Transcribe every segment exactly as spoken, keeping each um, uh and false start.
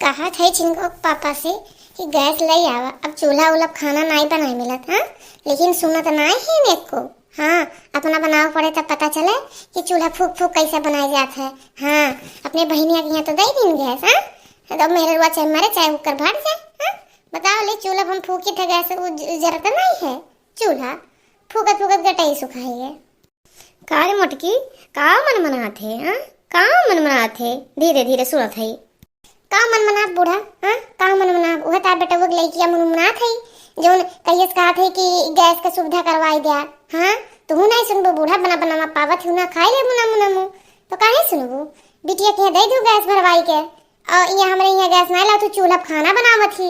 कहत है झिनकू के पापा से कि गैस लइ आवा। अब चूल्हा उल्हा खाना नाई बनाए मिलत, हाँ, लेकिन सुनत नाई है नेको। हाँ, अपना बनावे पड़े तब पता चले कि चूल्हा फूक फूक कैसे बनाए जात है। हाँ, अपने बहिनिया के यहाँ तो दइ दिन गैस, हाँ, तो मेहररुआ चाहे मरे चाहे ओकर भाग जाए, हाँ, बताओ ले, चूल्हा हम फूकी थे गैस, वो ज-, जरत नाई है, चूल्हा फूकत फूकत गटई सुखाई है। का रे मोटकी, का मन मनात है, हाँ? का मन मनात है? धीरे धीरे सुनत है। का मन मनाब बूढ़ा, हाँ? का मन मनाब? उहे तार बेटवा के लइकिया मन मनात है, जौन कहियस कहत है कि गैस के सुविधा करवाई द्या, हाँ? तुहू नाई सुनबो बूढ़ा, बना बनावा पावत हूँ ना, खाई लेबू ना मुना मुँह, तो काहे सुनबू? बिटिया के यहाँ दइ दू गैस भरवाई के, और यहाँ हमरे यहाँ गैस नाई लावत हूँ, चूल्हा पे खाना बनावत ही।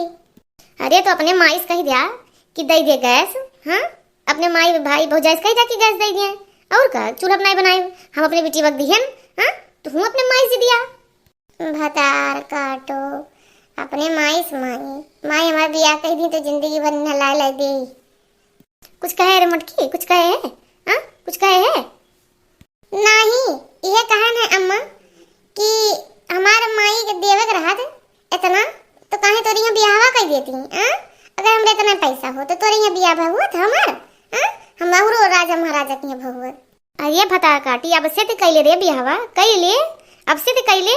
अरे तो अपने माई से कहि द्या कि दइ दे गैस, हाँ? अपने माई, भाई, भौजाई से कहि द्या कि गैस दइ दिए। और का, चूल्हा नाई बनाए, हम अपने बिटिया के दिहन, हाँ? तुहू अपने माई से द्या। भतार काटो, अपने माई से माई। माई हमार बियाह कइ दी तो जिंदगी भर नहलाए लाई दी। कुछ कहे रे मोटकी, कुछ कहे है? हाँ? कुछ कहे है? नाही, इहे कहन है अम्मा कि हमार माई के देवे के रहत इतना, तो काहे तोरे यहाँ बियाहवा कइ देती, हाँ? अगर हमरे इतना पैसा हो, तो तोरे यहाँ बियाह हुआ था हमार, हाँ? हम अउरो राजा महाराजा के यहाँ हुआ। अरे भतार काटी, अब से ते कइले रे बियाहवा, कइले, अब से ते कइले,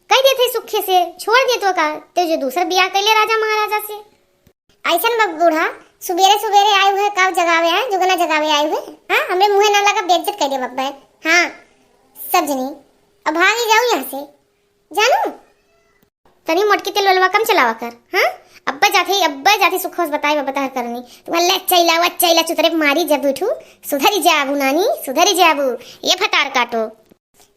कइ देते सुखे से, छोड़ दे तो का, ते जो दूसर बियाह कइले राजा महाराजा से। अइसन बा बूढ़ा, सुबेरे सुबेरे आए हुए, काव जगावे आए, जुगना जगावे आए हुए, हाँ? हमरे मुँहे ना लगा, बेइज्जत कइ दे बब्बे, हाँ? सब जनी, अब भागी जाऊ यहाँ से, जानू? तनी मोटकी तेल वलवा कम चलावा कर, हाँ? अब्बे जाते ही, अब्बे जाते सुखोस बताए बा, बता करनी। तुम्हारे ले चैला, वा चैला चुतरे पे मारी जब बैठू, सुधरी जाबू नानी, सुधरी जाबू, ये भतार काटो।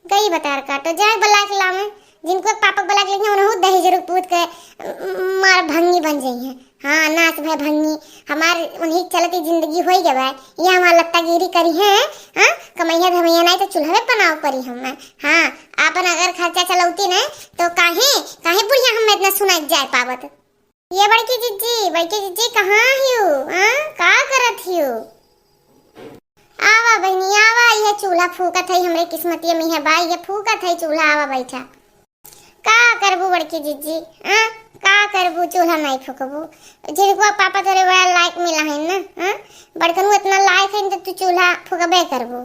गई भतार काटो, जाए बलाक लावे, जिनको पापक बलाक लेके उन्हों दही जरूर पूत के, म-, मार भंगी बन जाई है। हाँ, नास भय भंगी, हमार उन्हीं चलती जिंदगी होई गवा है। ये हमार लत्तागिरी करी है, हाँ? कमैया धमैया नाई तो चूल्हवे बनाव परी हमें। हाँ, आपन अगर खर्चा चलौती न, तो काहे, काहे बुढ़िया हम इतना सुनाई जाए पावत? ये बड़की जिज्जी, बड़की जिज्जी, कहाँ हियो? हाँ, का करत हियो? आवा बहिनी, आवा, ये चूल्हा फूकत है, हमरे किस्मतिया में है बा, ये फूकत है चूल्हा, आवा बैठा। का करबू बड़की जिज्जी, हाँ? का करबू, चूल्हा नाई फूकबू? जिनको पापा तोरे बड़ा लायक मिला है ना, हाँ? बड़कनू इतना लायक है तो तू चूल्हा फूकबे करबू।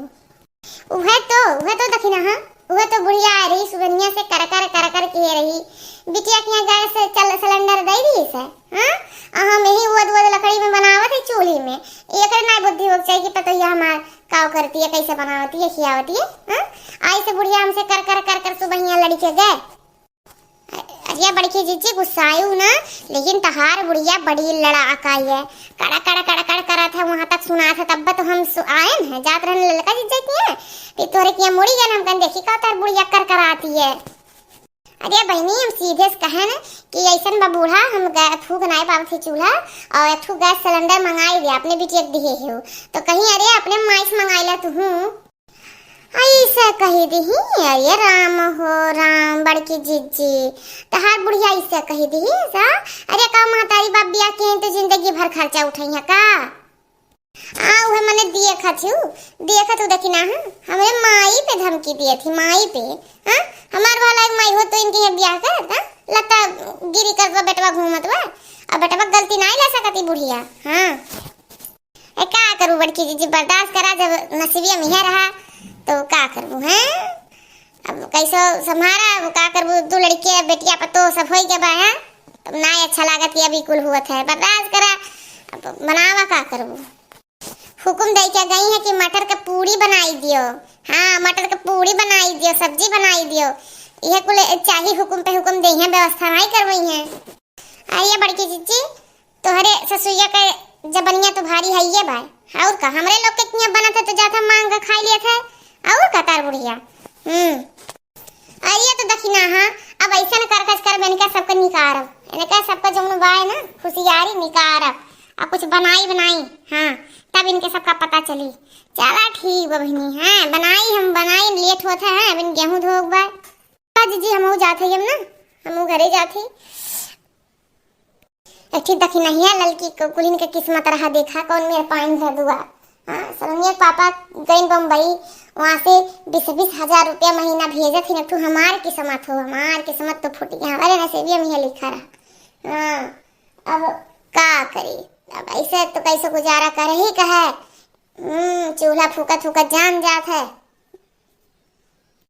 उहे तो, उहे तो दखिना, हाँ? उहे तो बुढ़िया आ रही, सुगनिया से कर कर, कर कर किहे रही। बिटिया के यहाँ गैस चल-, सिलेंडर दइ दी से, हाँ? आ हम यही उद उद लकड़ी में बनावत है चूल्ही में। एकर नाई बुद्धि हो चाहिए कि पतोहिया हमार काव करती है, कैसे बनावती है, खियावती है, हाँ? आई से बुढ़िया हमसे कर कर, कर कर सुबहिया लड़ी के गए। अरे बड़की जिज्जी, गुस्सायु ना, लेकिन तहार बुढ़िया बड़ी लड़ाका है, कड़ा कड़ा कड़ा कड़ करत है, वहाँ तक सुनात है, तब तो हम सु-, आए न है, जात रहन ललका जिज्जी के यहाँ, फिर तोहरे किया मुड़ी गए, हम कहन देखी का तार बुढ़िया कर कराती है। अरे बहिनी, हम सीधे से कहन कि अइसन बा बूढ़ा, हम गै-, फूक नाई पावत है चूल्हा, और एक ठो गैस सिलेंडर मंगाई दे, अपने बिटिया के दिहे हो, तो कहीं अरे अपने माई से मंगाई ला तू। ऐसे कही दिही, अरे राम हो राम, बड़की जिज्जी, तहार बुढ़िया ऐसे कही दिही सा? अरे का महतारी बाप बियाह के तो जिंदगी भर खर्चा उठाई है का? आ, उहे मने देखत हूँ, देखत हूँ, देखी ना है, हमरे माई पे धमकी दिए थी, माई पे, हाँ? हमार वाला एक माई हो तो इनके यहाँ बियाह करत, हाँ? लता गिरी करत बा, बेटवा घूमत बा, अब बेटवा गलती नाई ला सकती बुढ़िया, हाँ? ए, का करू बड़की जिज्जी, बर्दाश्त करा, जब नसीबिया में है रहा, तो का करबू, हैं? अब कैसो संभारा, अब का करबू, दू लड़के, बेटिया, पतो, सब होई के बा, हैं? तब ना अच्छा लागत कि अभी कुल हुवत है, बर्दाश्त करा, अब बनावा, का करबू? हुकुम दे के गई है कि मटर के पूड़ी बनाई दियो, हाँ, मटर के पूड़ी बनाई दियो, सब्जी बनाई दियो, यह कुल चाही हुकुम पे हुकुम दे हैं, व्यवस्था नहीं करवाई हैं। आइए बड़की जिज्जी, तोहरे ससुइया के जबनिया तो भारी हइये बा। और का, हमरे लोग के किया बनत है तो जात हम मांग के खाई लेत है। और का तार बुढ़िया। हम्म। अरे तो दखिना, हाँ, अब ऐसा न कर कच कर इनका सबके निकारब। इनका सबका जौन बाय ना, खुशियारी निकारब। अब कुछ बनाई बनाई, हाँ, तब इनके सबका पता चली। चला ठीक बा बहिनी, हाँ, बनाई हम, बनाई लेट होत है, हाँ, अब इन गेहूं धोक बा। का जिज्जी, हमहू जात हई अब ना, हमहू घरे जात हई। एक ठे दखिनहिया ललकी क-, कुलिन के किस्मत रहा, देखा कौन मेर पाइन भर दुआ। हाँ, सलोनिया के पापा गइन बम्बई, वहाँ से बीस बीस हजार रुपया महीना भेजत ही ना। तू हमार किस्मत हो, हमार किस्मत तो फूट गया, हमारे नसीबिया में ये लिखा रहा। हाँ, अब का करी, अब ऐसे तो कैसे गुजारा कर ही कहे। हम्म, चूल्हा फूकत फूकत जान जात है।